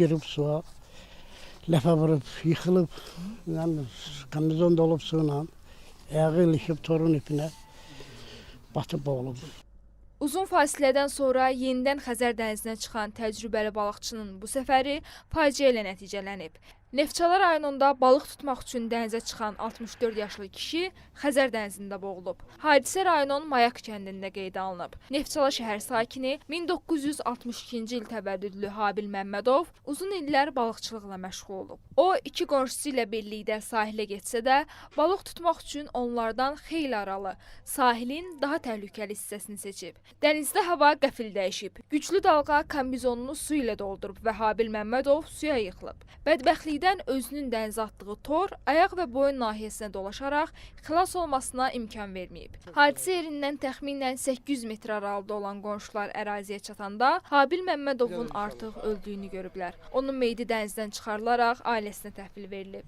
Girib suya, ləfə vurub, yıxılıb, yəni kombizon dolub suyla, ayağı ilişib torun ipinə, batıb boğulub. Uzun fasilədən sonra yenidən Xəzər dənizinə çıxan təcrübəli balıqçının bu səfəri faciə ilə nəticələnib. Neftçala rayonunda balıq tutmaq üçün dənizə çıxan 64 yaşlı kişi Xəzər dənizində boğulub. Hadisə rayonun Mayak kəndində qeydə alınıb. Neftçala şəhər sakini 1962-ci il təvəllüdlü Habil Məmmədov uzun illər balıqçılıqla məşğul olub. O, iki qonşusu ilə birlikdə sahilə getsə də, balıq tutmaq üçün onlardan xeyli aralı, sahilin daha təhlükəli hissəsini seçib. Dənizdə hava qəfil dəyişib. Güclü dalğa kombizonunu su ilə doldurub və Habil Məmmədov suya yıxılıb. Bədbəxtlikdən özünün dənizə atdığı tor ayaq və boyun nahiyəsinə dolaşaraq xilas olmasına imkan verməyib. Hadisə yerindən təxminən 800 metr aralıda olan qonşular əraziyə çatanda Habil Məmmədovun artıq öldüyünü görüblər. Onun meyidi dənizdən çıxarılaraq ailəsinə təhvil verilib.